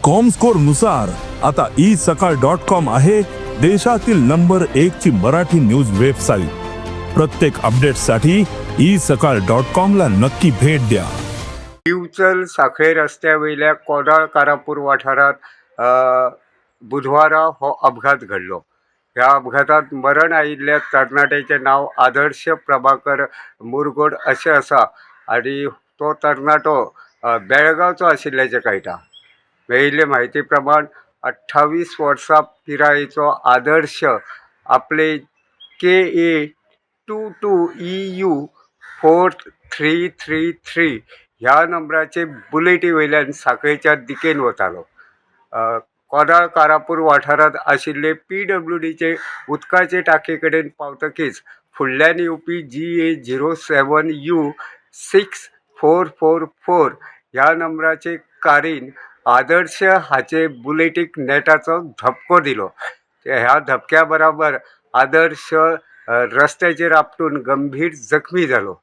Comscore नुसार आता E सकाळ डॉट कॉम आहे देशातील नंबर एक ची मराठी न्यूज वेबसाईट. प्रत्येक अपडेटसाठी ई सकाळ डॉट कॉम ला नक्की भेट द्या. दिवचल साखळे रस्त्या वयल्या कोडाळ कारापूर वाठारांत बुधवारा हो अपघात घडलो. ह्या अपघातांत मरण आयिल्ल्या तरणाट्याचें नांव आदर्श प्रभाकर मुरगोड अशें आसा आनी तो तरणाटो बेळगांवचो आशिल्ल्याचें कळटा. मेळिल्ले म्हायती प्रमाण 28 वर्सां पिरायेचो आदर्श आपले KA 22 EU 4333 ह्या नंबराचे बुलेटी वयल्यान साखळेच्या दिकेन वतालो. कोदाळ कारापूर वाठारांत आशिल्ले पीडब्ल्यूडीचे उदकाचे टांकये कडेन पावतकीच फुडल्यान येवपी GA 07 U 6444 ह्या नंबराचे कारीन आदर्श हाचे बुलेटीक नेटाचो धपको दिलो. ह्या धपक्या बराबर आदर्श रस्त्याचेर आपटून गंभीर जखमी जालो.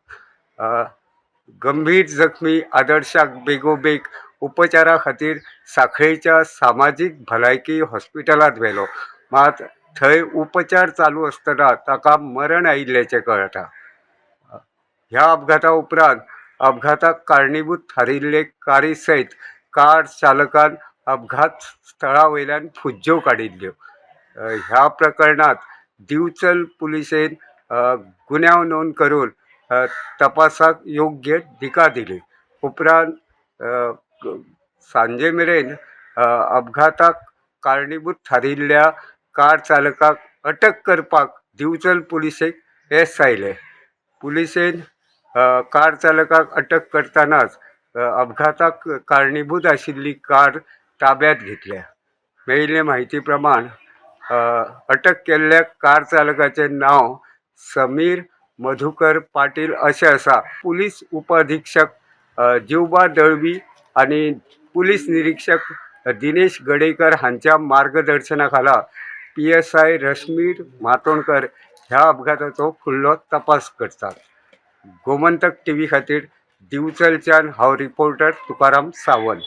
गंभीर जखमी आदर्शाक बेगोबेग उपचारा खातीर साखळेच्या सामाजीक भलायकी हॉस्पिटलांत व्हेलो, मात थंय उपचार चालू आसतना ताका मरण आयिल्ल्याचें कळटा. ह्या अपघाता उपरांत अपघाताक कारणीभूत थारिल्ले कारी सयत कार चालकान अपघात स्थळा वयल्यान फुज्ज्यो काडिल्ल्यो. ह्या प्रकरणांत दिवचल पुलिशेन गुन्यांव नोंद करून तपासाक योग्य दिका दिली. उपरांत सांजे मेरेन अपघाताक कारणीभूत थारिल्ल्या कार चालकाक अटक करपाक दिवचल पुलिशेक येस आयलें. पुलिशेन कार चालकाक अटक करतनाच अपघाताक कारणीभूत आशिल्ली कार ताब्यांत घेतल्या. मेळिल्ले म्हायती प्रमाण अटक केल्ल्या कार चालकाचें नांव समीर मधुकर पाटील अशें आसा. पुलीस उपअधिक्षक जिवबा दळवी आनी पुलीस निरिक्षक दिनेश गडेकर हांच्या मार्गदर्शना खाला पीएसआय रश्मीर मातोंडकर ह्या अपघाताचो फुडलो तपास करतात. गोमंतक टीव्ही खातीर दिवचलच्यान हांव रिपोर्टर तुकाराम सावंत.